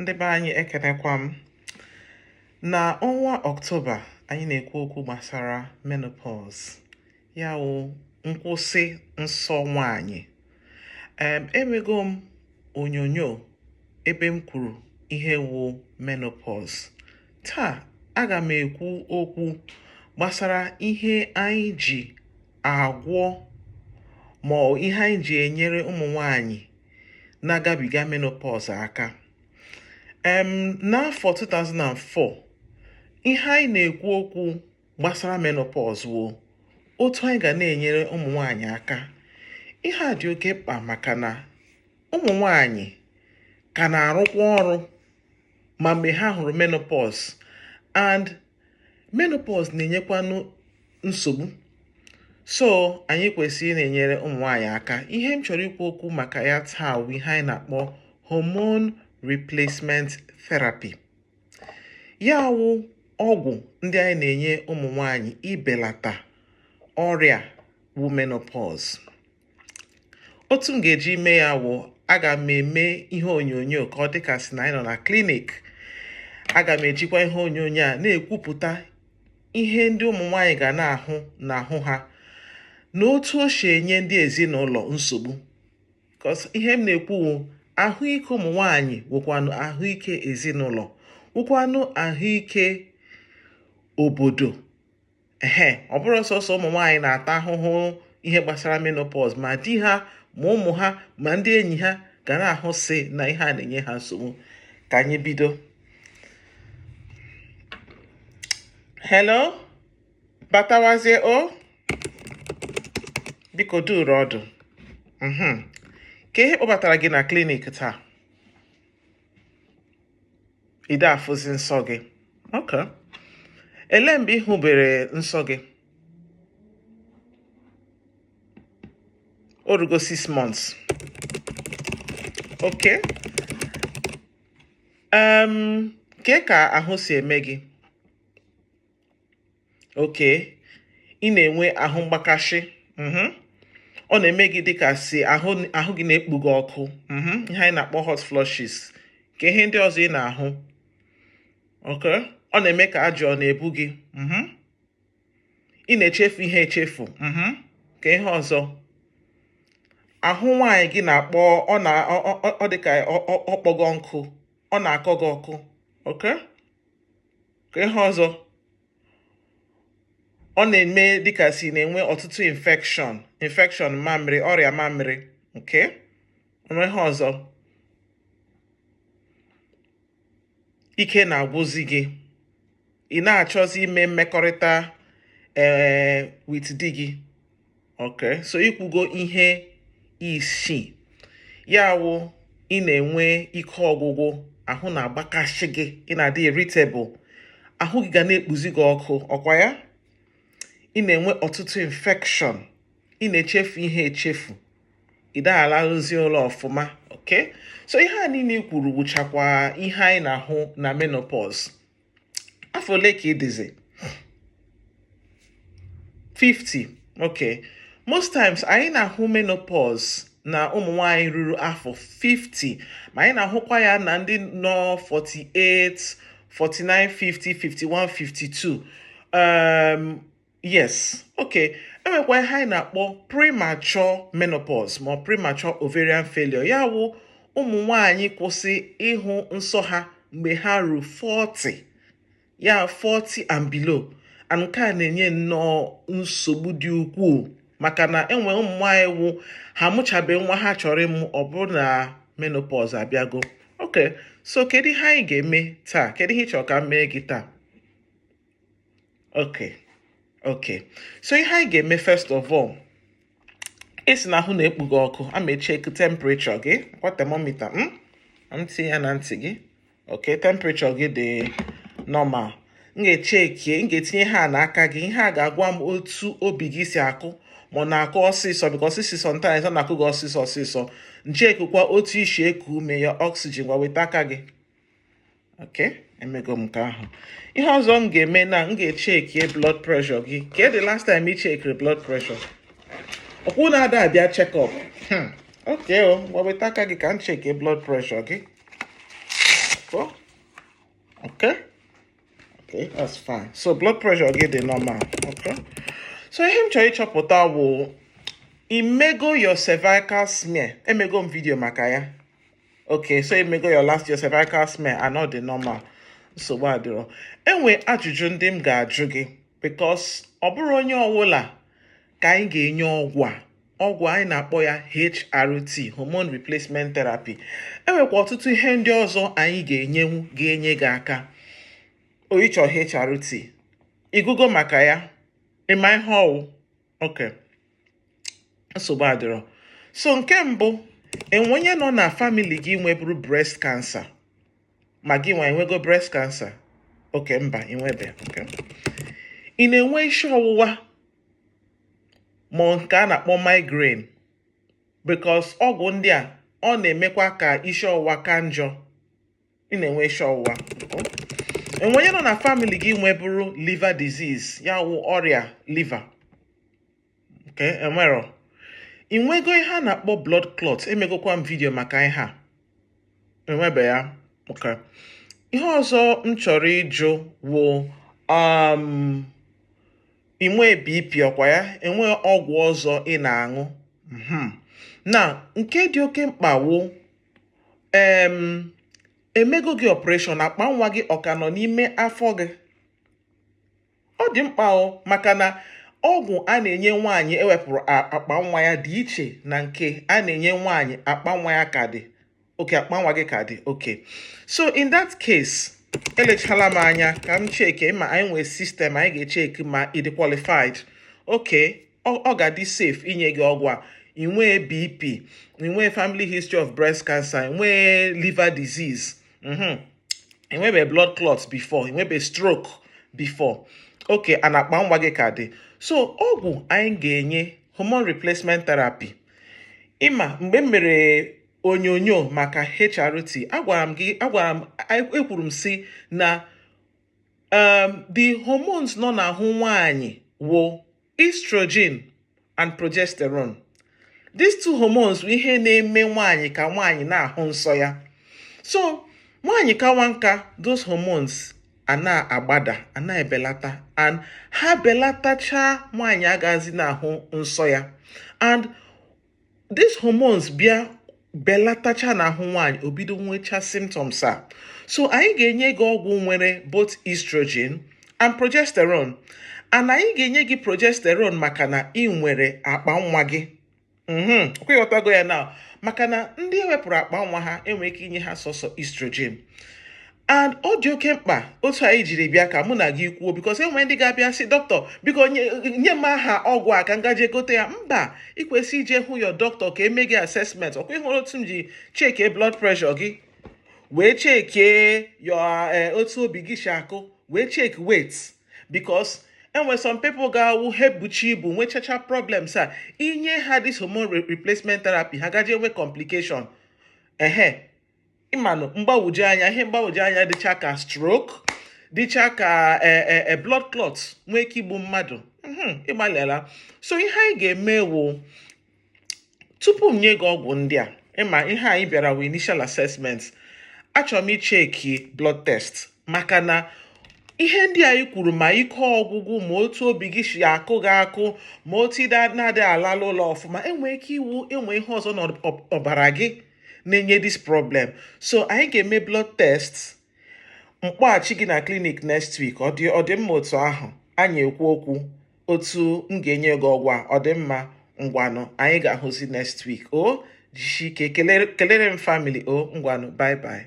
Ndị be anyị, ekenekwa m. Na ọnwa Ọktoba, anyị na-ekwu okwu gbasara menopause, ya wụ nkwụsị nsọ nwanyị. Emego m onyonyo ebe m kwuru ihe wụ menopause. Taa aga m ekwu okwu gbasara ihe anyị ji agwọ ma ọ ihe anyị ji enyere ụmụ nwanyị na-agabiga menopause aka. N'afọ 2004, ihe anyị na-ekwu okwu gbasara menopause wụ otu anyị ga na-enyere ụmụ nwanyị aka. Ihe a dị oke mkpa maka na ụmụ nwanyị ka na-arụkwa ọrụ ma mgbe ha hụrụ menopause, and menopause na-enyekwanụ nsogbu, so anyị kwesịrị na-enyere ụmụ nwanyị aka. Ihe m chọrọ ikwu okwu maka ya taa bụ ihe anyị na-akpọ hormone replacement therapy, ya wụ ọgwụ ndị anyị na-enye ụmụ nwanyị ibelata ọrịa wụ menopause. Otu m ga-eji mee ya wụ, aga m eme ihe onyonyo ka ọ dị ka sị na anyị nọ na clinic. Aga m ejikwa ihe onyonyo a na-ekwupụta ihe ndị ụmụ nwanyị ga na-ahụ n'ahụ ha na otu o si enye ndị ezinụlọ nsogbu, 'cause ihe m na-ekwu wụ ahụike ụmụ nwanyị wụkwanụ ahụike ezinụlọ, wụkwanụ ahụike obodo. Ehe, ọ bụrụ sọsọ ụmụ nwaanyị na-ata ahụhụ ihe gbasara menopause, ma di ha, ma ụmụ ha, ma ndị enyi ha ga na-ahụ sị na ihe a na-enye ha nsogbu. Ka anyị bido. Hello, batawazie o, biko duru ọdụ. Ka ihe kpọbatara gị na clinic taa? Ị da afụzi nsọ gị? Okay. Ele mgbe ị hụbere nsọ gị? O rugo 6 months. Okay. Ke ka ahụ si eme gị? Okay, ị na-enwe ahụ mgbakashị. Ọ na-eme gị dịka si ahụ gị na-ekpu gị ọkụ. Ihe anyị na-akpọ hot flushes. Ka ihe ndị ọzọ ị na-ahụ? Okay, ọ na-eme ka ajị ọ na-ebu gị. Ị na-echefu ihe echefu. Ka ihe ọzọ? Ahụ nwaanyị gị na-akpọ ọ na ọ dị ka ọ kpọgo nkụ, ọ na-akọ gị ọkụ. Okay, ka ihe ọzọ? Ọ na-eme dịka si na-enwe ọtụtụ infection mamịrị, ọrịa mamịrị. Okay, onwe ihe ọzọ? Ike na-agwụzi gị, ị na-achọzi ime mmekọrịta with di gị. Okay, so ikwugo ihe isii, ya wụ ị na-enwe ike ọgwụgwụ, ahụ na-agbakashị gị, ị na-adị irritable, ahụ gị ga na-ekpuzi gị ọkụ, ọkwa ya? Ị na-enwe ọtụtụ infection, ị na-echefu ihe echefu, ị da alarụzi ụlọ ọfụma. Okay, so ihe a niile i kwuru wụchakwa ihe anyị na-ahụ na menopause. Afọ ole ka ị dịzi? 50. Okay, most times anyị na-ahụ menopause na ụmụ nwanyị ruru afọ 50, ma anyị na-ahụkwa ya na ndị nọ 48, 49, 50, 51, 52. Yes, okay. Enwekwa ihe anyị na-akpọ premature menopause ma premature ovarian failure, ya wụ ụmụ nwanyị kwụsị ịhụ nsọ ha mgbe ha ruru 40, ya 40 and below. And nke a na-enye nnọọ nsogbu dị ukwuu maka na enwe ụmụ nwanyị wụ ha amụchabe nwa ha chọrọ ịmụ, ọ bụrụ na menopause abịago. Okay, so kedu ihe anyị ga-eme taa? Kedu ihe ị chọrọ ka m mee gị taa? Okay, so ihe anyị ga-eme, first of all, ị sị na ahụ na-ekpu gị ọkụ. A ma echeck temperature gị kwa thermometer m tinye ya na ntị gị. Okay, temperature gị dị normal. M ga-echekie, m ga-etinye ha n'aka gị. Ihe a ga-agwa m otu obi gị si akụ, ma ọ na-akụ ọsịsọ, because isi sometimes ọ na-akụ gị ọsịsọ ọsịsọ. Nchekwa otu isi eku ume ya, oxygen. Gwa, weta aka gị. Okay, emego m nke ahụ. Ihe ọzọ m ga-eme na m ga-echekie blood pressure gị. Ke the last time ị chekiri blood pressure? Ọkwụ na-ada abịa check up. Okay, o gwa, weta aka gị ka m chekie blood pressure gị. Okay? Okay, that's fine. So blood pressure gị dị normal. Okay? So ihe m chọrọ ịchọpụta wụ imego your cervical smear. Emego m video maka ya. Okay, so imego your last your cervical smear and ọ dị normal. Nsogbu adịrọ. Enwe ajụjụ ndị m ga-ajụ gị because ọ bụrụ onye ọwụla ka anyị ga-enye ọgwụ a. Ọgwụ anyị na-akpọ ya HRT, hormone replacement therapy. Enwekwa ọtụtụ ihe ndị ọzọ anyị ga-enyenwu ga-enye gị aka. O ịchọ HRT. Ịgụgo maka ya? Ịma ihe ọwụ? Okay. Nsogbu adịrọ. So nke mbụ, enwe onye nọ na family gị nweburu breast cancer? Ma gị nwa enwego breast cancer? Okay, mba, inwebe. Okay. Ị na-enwe isi ọwụwa ma ọ nke a na-akpọ migraine? Because ọgwụ ndị a ọ na-emekwa ka isi ọwụwa ka njọ. Ị na-enwe isi ọwụwa. Enwe onye nọ na family gị nweburu liver disease, ya wụ ọrịa liver? Okay, enwero. Ị nwego ihe a na-akpọ blood clot? Emegokwa m video maka ihe a. Enwebe ya? Okay. Ihe ọzọ m chọrọ ịjụ wụ ị nwee BP, ọkwa ya? Enwe ọgwụ ọzọ ị na-aṅụ? Na nke dị oke mkpa wụ emego gị operation, akpa nwa gị ọ ka nọ n'ime afọ gị? Ọ dị mkpa o, maka na ọgwụ a na-enye nwaanyị ewepụrụ akpa nwa ya dị iche na nke a na-enye nwaanyị akpa nwa ya ka dị. Okay, akpa nwa gị ka dị. Okay. So in that case, elechala m anya ka m cheke ma anyị nwee system anyị ga-echeki ma ị dị qualified. Okay, ọ ga-adị safe inye gị ọgwụ a. Ị nwee BP, ị nwee family history of breast cancer, ị nwee liver disease, ị nwebe blood clots before, ị nwebe stroke before. Okay, and akpa nwa gị ka dị. So ọgwụ anyị ga-enye, hormone replacement therapy. Ịma mgbe m mere onyonyo maka HRT, agwara m gị, agwara m, ekwuru m si na the hormones nọ n'ahụ nwaanyị wụ estrogen and progesterone. These two hormones bụ ihe na-eme nwaanyị ka nwaanyị na-ahụ nsọ ya. So nwaanyị kawa nka, those hormones a na-agbada, a na-ebelata, and ha belatachaa, nwaanyị agaghịzi na-ahụ nsọ ya. And these hormones bịa belatacha n'ahụ nwaanyị, o bido nwecha symptoms a. So anyị ga-enye gị ọgwụ nwere both estrogen and progesterone, and anyị ga-enye gị progesterone maka na ị nwere akpa nwa gị. Ịghọtago ya na maka na ndị ewepụrụ akpa nwa ha, enwere ike inye ha sọsọ estrogen. And ọ dị oke mkpa otu anyị jiri bịa ka mụ na gị kwuo, because enwere ndị ga-abịa sị, "Dọkịta, biko nye m aha ọgwụ a ka m gaje gote ya." Mba, ị kwesị ije hụ your doctor ka eme gị assessment. Ọkwa ịhụrụ otu m ji cheke blood pressure gị, wee chekie your otu obi gị si akụ, wee check weight, because enwere some people ga-awụ ha ebuchi ibu, nwechacha problems a, inye ha this hormone replacement therapy, ha gaje enwe complication. Ehe, ịmanụ mgbagwoju anya, ihe mgbagwoju anya dịcha ka stroke, dịcha ka blood clot, nwee ike igbu mmadụ. Ịgbalịala. So ihe anyị ga-eme wụ, tupu m nye gị ọgwụ ndị a, ịma ihe anyị bịara wụ initial assessment. Achọrọ m icheki blood test, maka na ihe ndị anyị kwuru, ma ike ọgwụgwụ, ma otu obi gị si akụ gị akụ, ma otu ị na-adịghị alala ụlọ ọfụma, enwee ike iwu enwe ihe ọzọ n'ọbara gị na-enye this problem. So anyị ga-eme blood test, mkpọghachi gị na clinic next week. Ọ dị mma otu ahụ? Anyị ekwu okwu otu m ga-enye gị ọgwụ a. Ọ dị mma? Ngwanụ, anyị ga-ahụzi next week. O jisie ike, kelere m family o. Ngwanụ, bye bye.